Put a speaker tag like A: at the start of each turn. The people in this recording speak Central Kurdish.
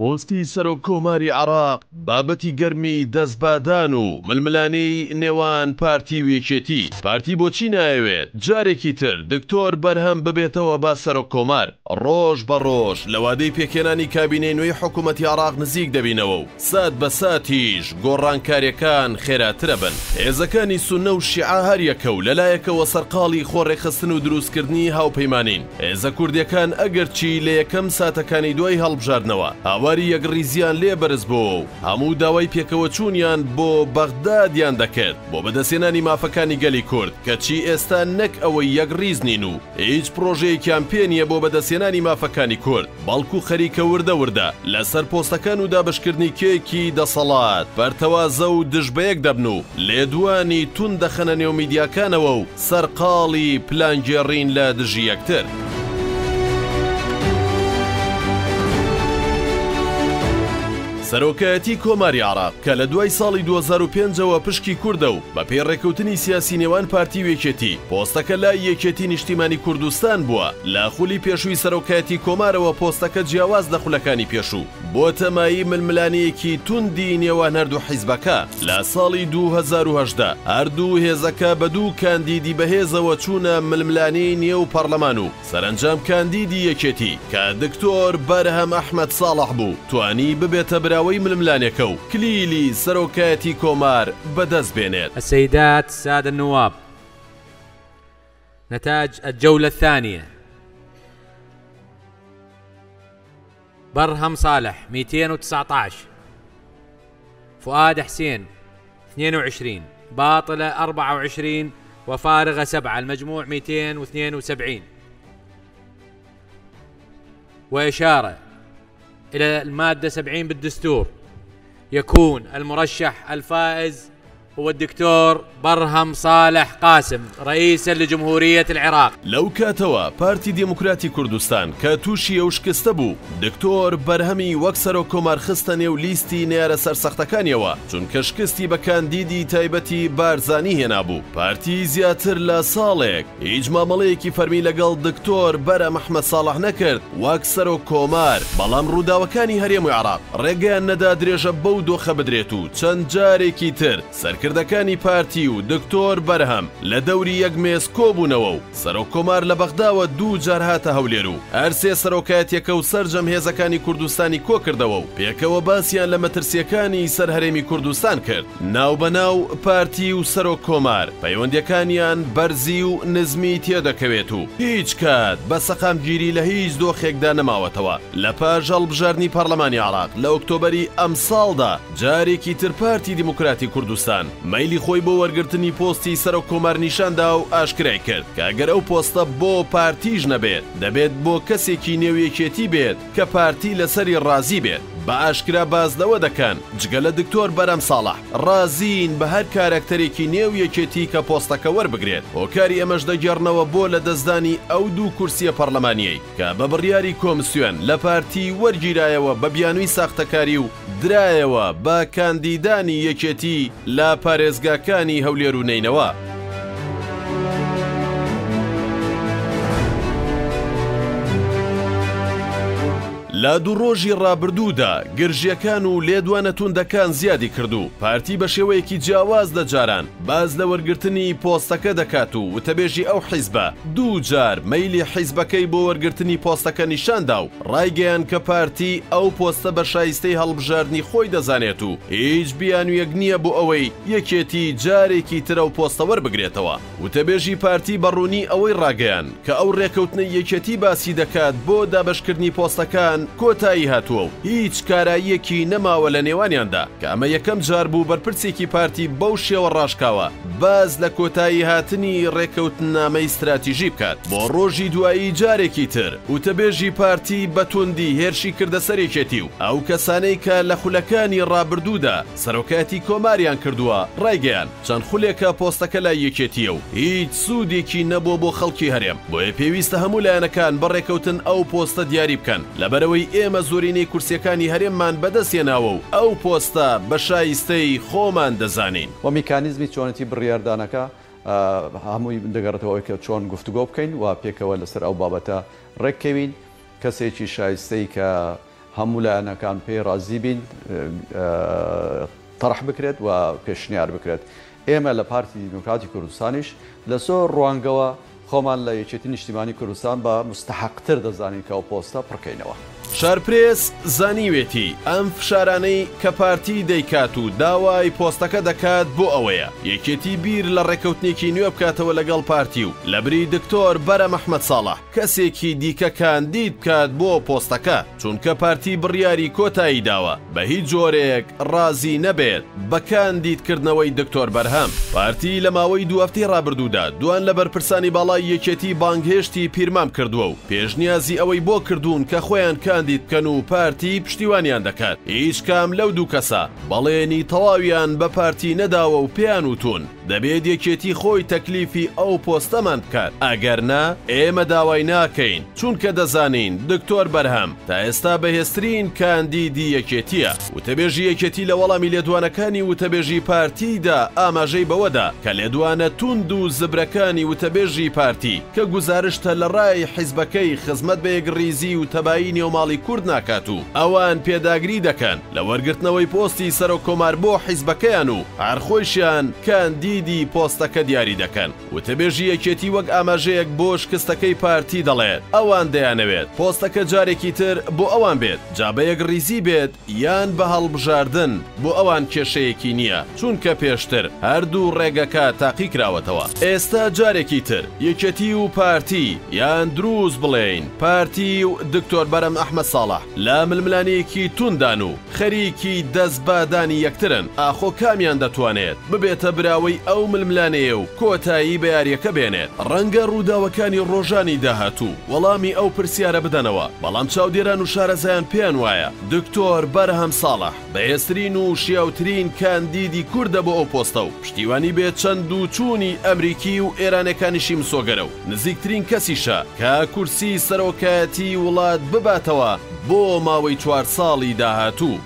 A: پۆستی سەرۆک کۆماری عێراق بابەتی گەرمی دەستبادان و ململانێی نێوان پارتی و یەکێتی، پارتی بۆچی نایەوێت جارێکی تر دکتۆر بەرهەم ببێتەوە بە سەرۆک کۆمار؟ ڕۆژ بە ڕۆژ لە وادەی پێکهێنانی کابینەی نوێی حکوومەتی عێراق نزیک دەبینەوە و سات بە ساتیش گۆڕانکاریەکان خێراترەبن. هێزەکانی سوننە و شیعە هەریەکە و لەلایەکەوە سەرقاڵی خۆڕێکخستن و دروستکردنی هاوپەیمانین، هێزە کوردیەکان ئەگەرچی لە یەکەم ساتەکانی دوای هەڵبژاردنەوە هاواری یەکڕیزیان لێ بەرزبۆوە و هەموو داوای پێکەوەچوونیان بۆ بەغدادیان دەکرد بۆ بەدەستهێنانی مافەکانی گەلی کورد، کەچی ئێستا نەک ئەوەی یەکڕیز نین و هیچ پڕۆژەیەکیان پێ نییە بۆ بەدەستهێنانی مافەکانی کورد، بەڵکو خەریکە وردە وردە لەسەر پۆستەکان و دابەشکردنی کێکی دەسەڵات پەرتەوازە و دژ بەیەک دەبن و لێدوانی توند دەخەنە نێو میدیاکانەوە و سەرقاڵی پلانگێڕین لە دژی یەکتر. سەرۆکایەتی کۆماری عێراق کە لە دوای ساڵی 2005 ەوە پشکی کوردە و بەپێی ڕێککەوتنی سیاسی نێوان پارتی و یەکێتی پۆستەکە لای یەکێتی نیشتیمانی کوردستان بووە، لە خولی پێشووی سەرۆکایەتی کۆمارەوە پۆستەکە جیاواز لە خولەکانی پێشوو بۆتە مایەی ململانێیەکی توندی نێوان هەردوو حیزبەکە. لە ساڵی 2018 هەردوو هێزەکە بە دوو کاندیدی بەهێزەوە چوونە ململانێی نێو پەڕلەمان و سەرەنجام کاندیدی یەکێتی کە دکتۆر بەرهەم ئەحمەد ساڵح بوو توانی ببێتە براوەی ململانێکە و کلیلی سەرۆکایەتی کۆمار بەدەست بێنێت.
B: السيدات السادة النواب نتائج الجولة الثانية برهم صالح 219 فؤاد حسين 22 باطلة 24 وفارغة 7 المجموع 272 وإشارة إلى المادة 70 بالدستور يكون المرشح الفائز هو الدكتور برهم صالح قاسم رئيسا لجمهورية العراق.
A: لەو کاتەوە پارتی دیموکراتی کوردستان کە تووشی ئەو شکستە بوو، دکتۆر بەرهەمی وەک سەرۆک کۆمار خستە نێو لیستی نەیارە سەرسەختەکانیەوە، چونکە شکستی بە کاندیدی تایبەتی بارزانی هێنابوو. پارتی زیاتر لە ساڵێک هیچ مامەڵەیەکی فەرمی لەگەڵ دکتۆر بەرهەم ئەحمەد ساڵح نەکرد وەک سەرۆک کۆمار، بەڵام ڕووداوەکانی هەرێم و عێراق ڕێگەیان نەدا درێژە بەو دۆخە بدرێت و چەند جارێکی تر سەرکردەکانی پارتی و دکتۆر بەرهەم لە دەوری یەک مێز کۆبوونەوە و سەرۆک کۆمار لە بەغداوە دوو جار هاتە هەولێر و هەرسێ سەرۆکایەتیەکە و سەرجەم هێزەکانی کوردستانی کۆکردەوە و پێکەوە باسیان لە مەترسیەکانی سەر هەرێمی کوردستان کرد. ناوبەناو پارتی و سەرۆک کۆمار پەیوەندیەکانیان بەرزی و نزمی تێدەکەوێت و هیچ کات بە سەقامگیری لە هیچ دۆخێکدا نەماوەتەوە. لە پاش هەڵبژاردنی پەڕلەمانی عێراق لە ئۆکتۆبەری ئەمساڵدا جارێکی تر پارتی دیموکراتی کوردستان مەیلی خۆی بۆ وەرگرتنی پۆستی سەرۆک کۆمار نیشاندا و ئاشکرای کرد کە گەر ئەو پۆستە بۆ پارتیش نەبێت دەبێت بۆ کەسێکی نێو یەکێتی بێت کە پارتی لەسەری ڕازی بێت. بە ئاشکرا باس لەوە دەکەن جگە لە دکتۆر بەرەم ساڵح ڕازین بە هەر کارەکتەرێکی نێو یەکێتی کە پۆستەکە وەربگرێت، هۆکاری ئەمەش دەگێڕنەوە بۆ لەدەستدانی ئەو دوو کورسیە پەڕلەمانیەی کە بە بڕیاری کۆمسیۆن لە پارتی وەرگیرایەوە بە بیانووی ساختەکاری و درایەوە بە کاندیدانی یەکێتی لە پارێزگاکانی هەولێر و نەینەوا. لە دوو ڕۆژی ڕابردوودا گرژییەکان و لێدوانە توندەکان زیادی کرد و پارتی بە شێوەیەکی جیاواز لە جاران باس لە وەرگرتنی پۆستەکە دەکات و وتەبێژی ئەو حیزبە دوو جار مەیلی حیزبەکەی بۆ وەرگرتنی پۆستەکە نیشان دا و ڕایگەیاند کە پارتی ئەو پۆستە بە شایستەی هەڵبژاردنی خۆی دەزانێت و هیچ بیانوویەک نییە بۆ ئەوەی یەکێتی جارێکی تر ئەو پۆستە وەربگرێتەوە. وتەبێژی پارتی بە ڕوونی ئەوەی ڕاگەیاند کە ئەو ڕێکەوتنەی یەکێتی باسی دەکات بۆ دابەشکردنی پۆستەکان کۆتایی هاتووە و هیچ کاراییەکی نەماوە لە نێوانیاندا کە ئەمە یەکەم جار بوو بەرپرسێکی پارتی بەو شێوە ڕاشکاوە باس لە کۆتایی هاتنی ڕێکەوتننامەی ستراتیژی بکات. بۆ ڕۆژی دوایی جارێکی تر وتەبێژی پارتی بە توندی هێرشی کردە سەر یەکێتی و ئەو کەسانەی کە لە خولەکانی ڕابردوودا سەرۆکایەتی کۆماریان کردووە ڕایگەیاند، چەند خولێکە پۆستەکە لای یەکێتییە و هیچ سوودێکی نەبووە بۆ خەڵکی هەرێم، بۆیە پێویستە هەموو لایەنەکان بە ڕێکەوتن ئەو پۆستە دیاری بکەن، لەبەرئەوەی ئێمە زۆرینەی کورسییەکانی هەرێممان بەدەستهێناوە و ئەو پۆستە بە شایستەی خۆمان دەزانین.
C: و میکانیزمی چۆنێتی بڕیاردانەکە هەمووی دەگەڕێتەوە ئەوەی کە چۆن گفتوگۆ بکەین و پێکەوە لەسەر ئەو بابەتە ڕێککەوین، کەسێکی شایستەی کە. هەموو لایەنەکان پێی ڕازی بین تەرح بکرێت و پێشنیار بکرێت. ئێمە لە پارتی دیموکراتی کوردستانیش لە زۆر ڕوانگەوە خۆمان لە یەکێتی نیشتیمانی کوردستان بە موستەحەقتر دەزانین کە ئەو پۆستە پڕکەینەوە.
A: شارپرێس زانیوێتی، ئەم فشارانەی کە پارتی دەیکات و داوای پۆستەکە دەکات بۆ ئەوەیە یەکێتی بیر لە ڕێککەوتنێکی نوێ بکاتەوە لەگەڵ پارتی و لەبری دکتۆر بەرەم ئەحمەد ساڵح کەسێکی دیکە کاندید بکات بۆ پۆستەکە، چونکە پارتی بڕیاری کۆتایی داوە بە هیچ جۆرێک ڕازی نەبێت بە کاندیدکردنەوەی دکتۆر بەرهەم. پارتی لە ماوەی دوو هەفتەی ڕابردوودا دوان لە بەرپرسانی باڵای یەکێتی بانگهێشتی پیرمام کردووە و پێشنیازی ئەوەی بۆ کردوون کە خۆیان کاندید بکەن و پارتی پشتیوانیان دەکات، هیچ کام لەو دوو کەسە بەڵێنی تەواویان بە پارتی نەداوە و پێیان وتوون، دەبێت یەکێتی خۆی تەکلیفی ئەو پۆستەمان بکات، ئەگەر نا ئێمە داوای ناکەین، چونکە دەزانین دکتۆر بەرهەم تا ئێستا بەهێزترین کاندیدی یەکێتییە. وتەبێژی یەکێتی لە وەڵامی لێدوانەکانی وتەبێژی پارتیدا ئاماژەی بەوەدا کە لێدوانە توند و زبرەکانی وتەبێژی پارتی کە گوزارشتە لە ڕای حیزبەکەی خزمەت بە یەکڕیزی و تەبایی نێوماڵی کورد ناکات و ئەوان پێداگری دەکەن لە وەرگرتنەوەی پۆستی سەرۆک کۆمار بۆ حیزبەکەیان و هەر خۆیشیان کاندیدی پۆستەکە دیاری دەکەن. وتەبێژی یەکێتی وەک ئاماژەیەک بۆ شکستەکەی پارتی دەڵێت، ئەوان دەیانەوێت پۆستەکە جارێکی تر بۆ ئەوان بێت، جا بە یەکڕیزی بێت یان بە هەڵبژاردن بۆ ئەوان کێشەیەکی نییە، چونکە پێشتر هەردوو ڕێگەکە تاقیکراوەتەوە. ئێستا جارێکی تر یەکێتی و پارتی یان دروست بڵێین پارتی و دکتۆر بەرەم ئەحمەد ساڵح لە ململانێیەکی تونددان و خەریکی دەست بادانی یەکترن، ئاخۆ کامیان دەتوانێت ببێتە براوەی ئەو ململانێیە و کۆتایی بە یارییەکە بێنێت؟ ڕەنگە ڕووداوەکانی ڕۆژانی داهاتوو وەڵامی ئەو پرسیارە بدەنەوە، بەڵام چاودێران و شارەزایان پێیان وایە دکتۆر بەرهەم ساڵح بەهێزترین و شیاوترین کاندیدی کوردە بۆ ئەو پۆستە و پشتیوانی بێ چەند و چوونی ئەمریکی و ئێرانێکانیشی مسۆگەرە و نزیکترین کەسیشە کە کورسی سەرۆکایەتی وڵات بباتەوە بۆ ماوەی چوار ساڵی داهاتوو.